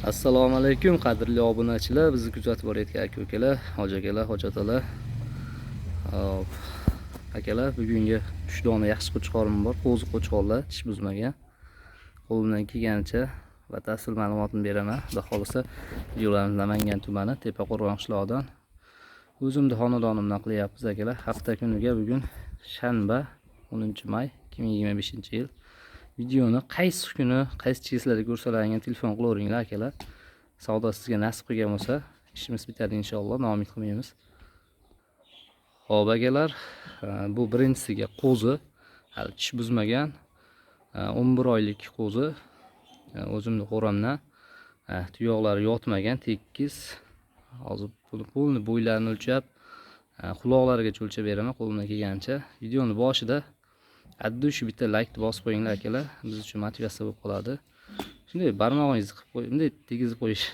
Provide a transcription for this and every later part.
Assalomu alaykum, qadrli obunachilar, bizni kuzatib borayotgan aka ukalar, hoji akalar, hoji otalar. Hop, akalar, bugungi 3 dona yaxshi qo'chqorim bor, qo'zi qo'chqorlar, tish buzmagan. Qo'limdan kelganicha va batafsil ma'lumotini beraman. Xudo xohlasa, videolarimiz Namangan tumani Tepaqo'rg'on qishlog'idan o'zimni xonadonimdan qilyapmiz, akalar. Hafta kuniga bugun shanba, 10 may 2025-yil. Videoni qaysi kuni, qaysi число da ko'rsalaring, telefon qilaveringlar, akalar. Savdo sizga nasib qilgan bo'lsa, ishimiz bitadi inshaalloh, noumid qilmaymiz. Xo'p, akalar, bu birinchisiga qo'zi, hali tish buzmagan, 11 oylik qo'zi, o'zimni qo'ramdan, tuyoqlari yotmagan, tekis. Hozir buni полный bo'ylarini o'lchab, quloqlarigacha o'lchab beraman qo'limdan kelganicha. Videoni boshida addi shu bitta laykni bosib qo'yinglar, akalar, biz uchun motivatsiya bo'lib qoladi. Shunday barmog'ingizni qilib qo'y, bunday tegizib qo'yish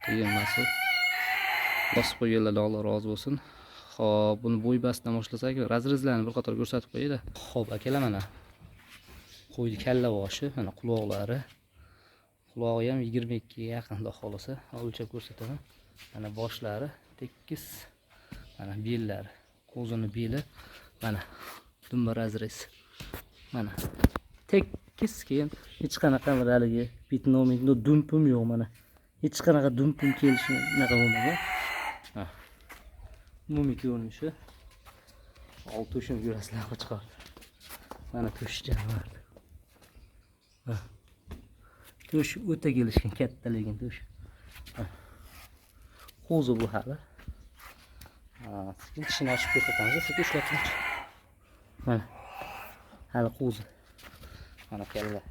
qiyin emas u. Bosib qo'yganlardan Alloh rozi bo'lsin. Xo'p, buni bo'y bastdan boshlasak, разрез larni bir qator ko'rsatib qo'yayda. Xo'p, akalar, mana qo'yni kalla boshi, mana quloqlari. Qulog'i ham 22 ga yaqin, xudo xohlasa, o'lchab ko'rsataman. Mana boshlari tekis, mana bellari, qo'zini beli, mana dumba разрез. Mana tekis, keyin hech qanaqa bir haligi пятно mitno dumpim yo'q, mana. Hech qanaqa dumpim kelishi unaqa bo'lmagan. Ha. Umumiy ko'rinishi. Olti to'shini ko'rasizlar, qo'chqor. Mana to'sh jonivor. Ha. To'sh o'ta kelishgan, katta lekin to'sh. Ha. Qo'zi bu hali. Ha, sekin tishini ochib ko'rsatamiz, sekin ushlab turing. Mana. Hali qo'zi. Mana kalla.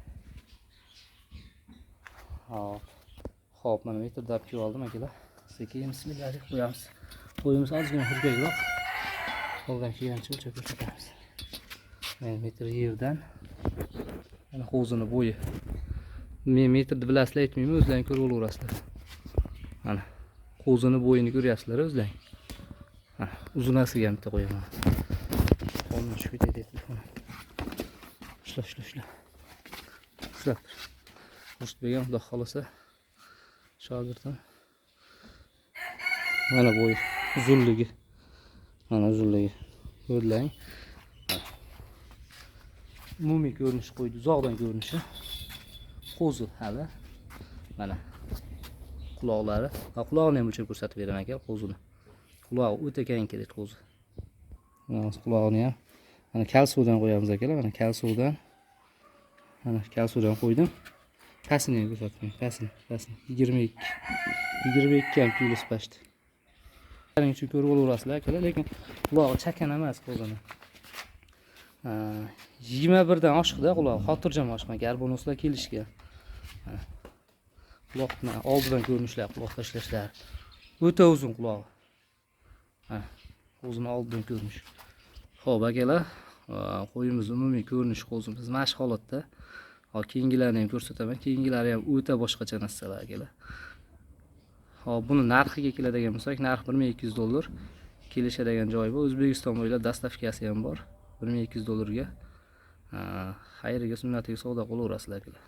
Hop. Hop, mana metrda olib kelib oldim, akalar. Sekin bismillah deb qo'yamiz. Qo'yimiz ozgina hurkakroq. Qo'ldan kelgancha o'lchab ko'rsatamiz. Mana metr yerdan. Mana qo'zini bo'yi. Men metrni bilasizlar, aytmayman, o'zlaring ko'rib olaverasizlar. Mana qo'zini bo'yini ko'ryapsizlar o'zlaring. Mana uzunasiga ham bitta qo'yaman. Qo'limni tushib ketadi telefon. Ushla, ushla, ushla. Ushlab tur. Xurshid begam, xudo xohlasa, shogirdim. Mana bo'yi, uzunligi. Mana uzunligi. Ko'rdilaring. Umumiy ko'rinishi qo'ydi, uzoqdan ko'rinishi. Qo'zi hali. Mana quloqlari. Ha, qulog'ini ham o'lchab ko'rsatib beraman, aka, qo'zini. Qulog'i o'ta keng keladi qo'zi. Mana qulog'ini ham mana kalsuvdan qo'yamiz, akalar, mana kalsuvdan. Mana kalsuvdan qo'ydim. Pastini ham ko'rsatib qo'ying, pastini, pastini. 22. 22 ham плюс почти. Shuning uchun ko'rib olaverasizlar, akalar, lekin qulog'i chakan emas qo'zini. 21 dan oshiqda qulog'i, xotirjam oshiq. Горбонос lar kelishgan. Mana. Quloqni oldidan ko'rinishlar, quloq tashlashlar. O'ta uzun qulog'i. Mana qo'zini oldidan ko'rinish. Xo'p, akalar, qo'yimiz umumiy ko'rinishi, qo'zimiz mana shu holatda. Hop, keyingilarini ham ko'rsataman. Keyingilari ham o'ta boshqacha narsalar, akalar. Hop, buni narxiga keladigan bo'lsak, narx 1200 dollar. Kelishadigan joyi bor. O'zbekiston bo'ylab доставка si ham bor. 1200 dollarga. Xayriga, sunnatiga savdo qilaverasizlar, akalar.